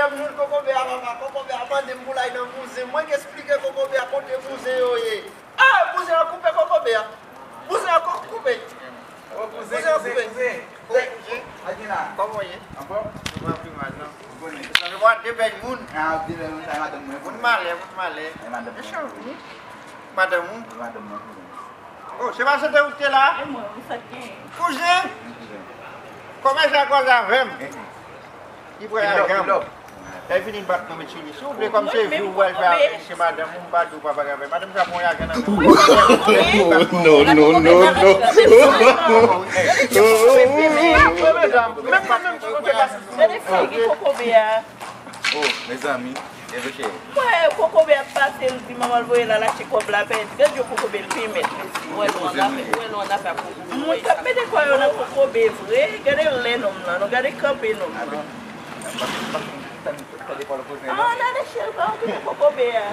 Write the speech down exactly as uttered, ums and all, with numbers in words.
Moun kokobe a papa, kokobe a mande m pou l al nan bouzen. Mwen k esplike kokobe a kote bouzen yo ye. Ah, bouzen an koupe kokobe a. Bouzen an ko-, koupe. Oh, kouzen, kouzen, kouzen. Oh, kouzen. Kouzen. Kòman w ye? Anfòm? Mwen pa pi mal, non. Ou konnen. Sa fè mwen de bèl moun. Ah, de bèl moun, sa e madanm mwen. Moun malè, moun malè. E madanm mwen. Mechan, wi. Madanm ou? E madanm mwen, kouzen. Oh, se pa sete ou ki te la? E mwen, ou sa k genyen? Kouzen? Wi, kouzen. Kòman sa koze avè m? Li pran lajan m. Lè vini bat mwen met sou li. Si w vle kòm se vi w pral fè avè se madanm ou, m pa di w pa bagay avè. Madanm sa pran lajan nan men mwen. No, no, no, no. Gade figi kokobe a. Oh, mezanmi. Mwen, kokobe ap pase, l di manman l voye l al achte kòb la pèdi. Gad yo kokobe l pi mèt, mesye. Ou wè nou an afè, ou wè nou an afè kokobe. Moun k ap mete kò yo nan kokobe vre, gade lè nonm nan, non, gade kanpe nonm nan. Ah, n ale chèl pa okipe kokobe a.